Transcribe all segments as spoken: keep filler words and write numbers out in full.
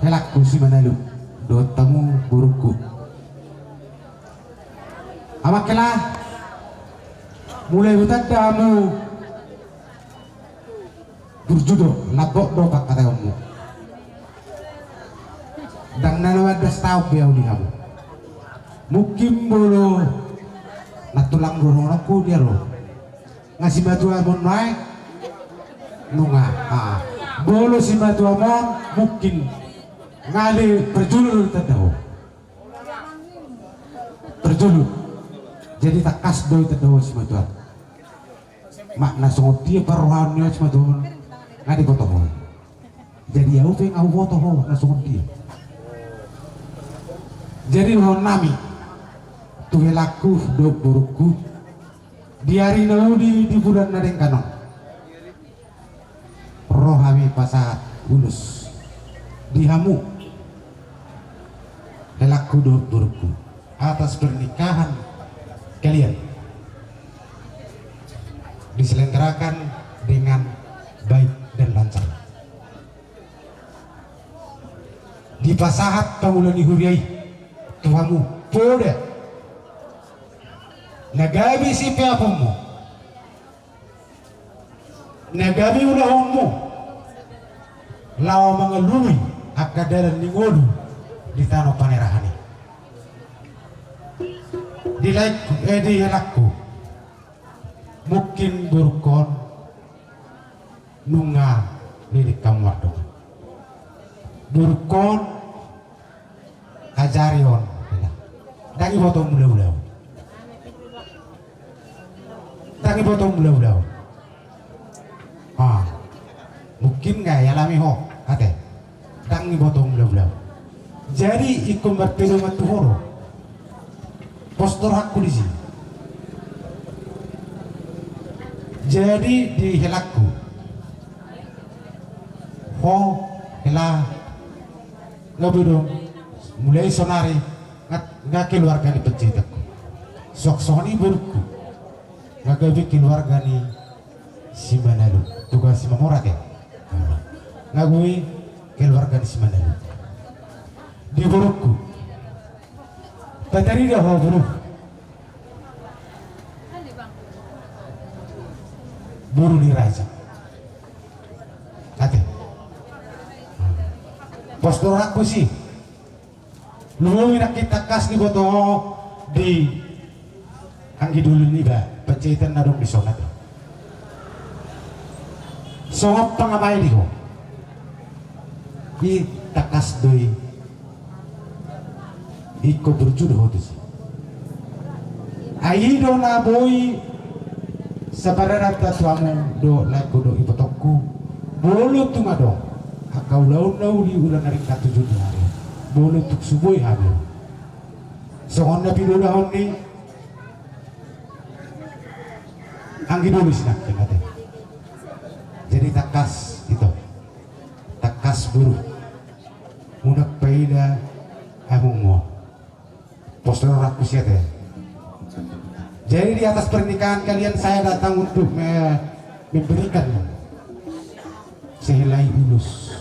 Helangku si Manalu dohot hamu borungku. Amang hela, mulai hutanda hamu burju do, lambok do pangkataionmu. Ndang na namandas taon be ahu di hamu. Mungkin molo na tulang dohononku dia ro. Nga simatuam on nai. Nunga. Ah. Molo simatuam on mungkin nga di parjolo do ditanda ho. Parjolo. Jadi tangkas do ditanda ho simatuam. Makna songon dia parrohaon ni simatuam on nga diboto ho. Jadi ahu pe nga huboto ho na songon dia. Jadi dohonon nami tu helangku dohot borungku, di ari na uli di bulan na denggan on ro hami pasahat ulos di hamu helangku dohot borungku atas pernikahan kalian diselenggarakan dengan baik dan lancar. Dipasahat pangula ni huria i tu hamu poda na gabe sipeaponmu, na gabe ulahonmu laho mangalului angka dalan ni ngolu di tano panerahan i. Di laengku, eh, di helangku, mungkin borungku on nunga leleng hamu mardongan. Borungku on ajari on, hela. Ndang diboto mulaula on. Ndang diboto mulaula on. Ah. Mungkin nga dialami ho ate. Ndang diboto mulaula on. Jadi ingkon marpedoman tu ho do. Pos do rohangku disi. Jadi di helangku, ho hela, nga bedo mulai sonari nga, nga keluarga ni panjahitanku. Suang songon i borungku nga gabe keluarga ni si Manalu, tu gabe si Mamora te. Nga gabe keluarga ni si Manalu. Di borungku, patarida ho boru. Boru ni raja. Ate. Pos do rohangku disi. Lumobi nangkin tangkas diboto ho di anggi doli niba, panjahitan na adong dison ate. Songon pangamai di ho. I tangkas do i. Ingkon burju do ho tusi. Ai i do na boi saparananta tu hamu dohot laengku dohot ibotongku. Molo tung adong angka ulaon na uli, ulaon na ringkot tu joloan ni ari, molo tung so boi hami, songon na pinodahon ni anggi doli sinangkin ate. Jadi tangkas ito, tangkas boru, unang paida amongmu. Pos do rohangku disi ate. Jadi di atas pernikahan kalian saya datang untuk me-, memberikan sehelai ulos.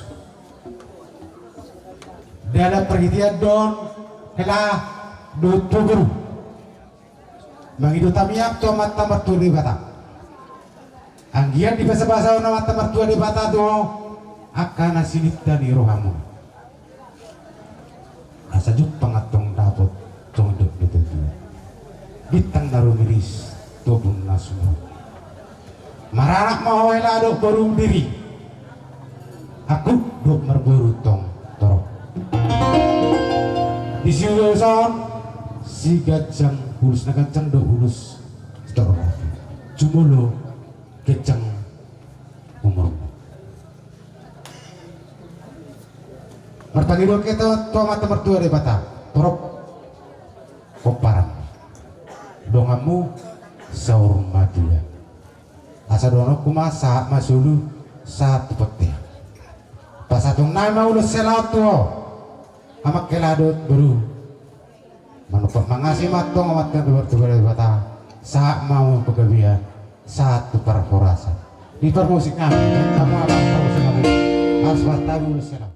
Dalam perhitian don hela dohot boru. Mangido tamiang tu Amanta Martua Debata. Anggiat dibasabasahon Amanta Martua Debata do angka na sininta ni rohamuna. Asa jumpang antong dapot tong dok betul. Bintang na rumiris tu ombun na sumurung. Maranak ma ho hela dohot borum diri. Aku dohot marboru tong torop. Disi ulos on siganjang, ulos na ganjang do ulos torop. Jumolo ganjang umurmu. Marpangidoan hita tu Amanta Martua Debata, torop pomparan, donganmu saur matua. Asa dohononku ma sahat ma solu, sahat tu bontean. Pasahatonnami ma ulos hela on tu ho, amang hela dohot boru. Manumpak mangasi ma antong Amanta Martua Debata, sahat ma hamu pagabean, sahat tu parhorasan. Di parmusik nami, dan kamu akan parmusik nami, harus bertamu ulos hela.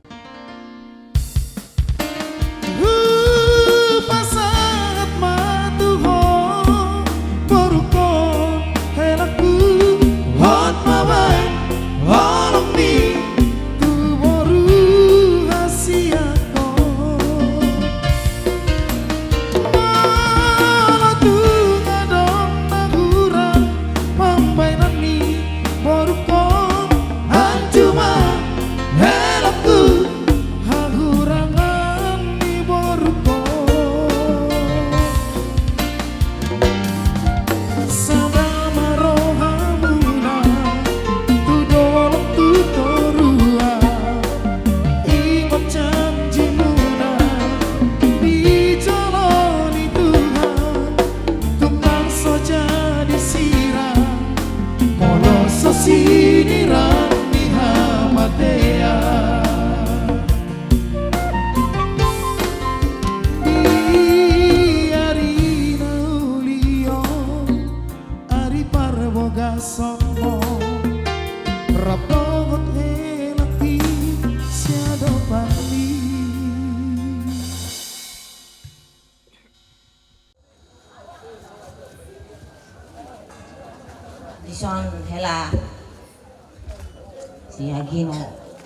Hino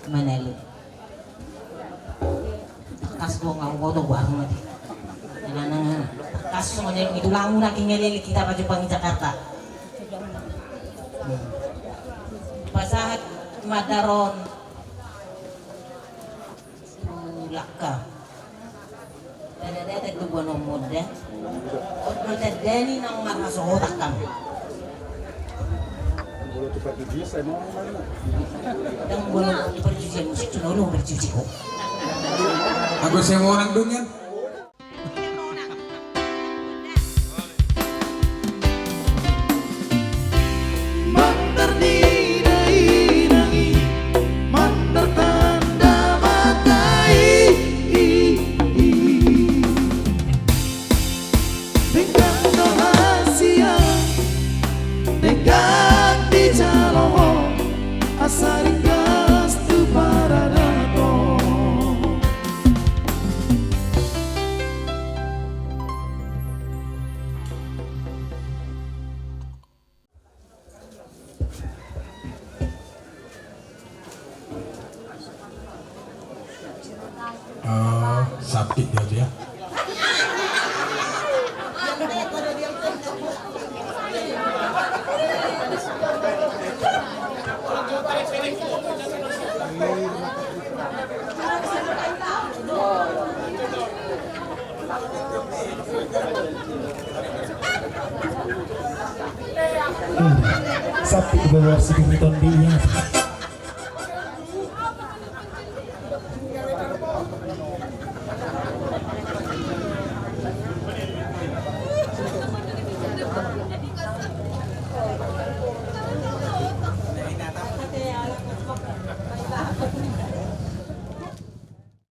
manelu. Tangkas do nga uboto baru mati. Nana tangkas so manelu itu langu na kingelele kita baju pangi Jakarta. Hmm. Pasahat madaron. Tulak ka. Tanda-tanda tu bono moda. Ondo tandani nang marhasohotan kami. Nang bono tu perjusian musik, sudah ulang perjusi ko. Aku semua orang dunia. Mandar ni dainang i, mandar tanda mata i, denggan do hasian, denggan dijalo ho, asa ringgas tu paradaton. Oh, sapi dia, dia. Sapi di bawah si Piton dia.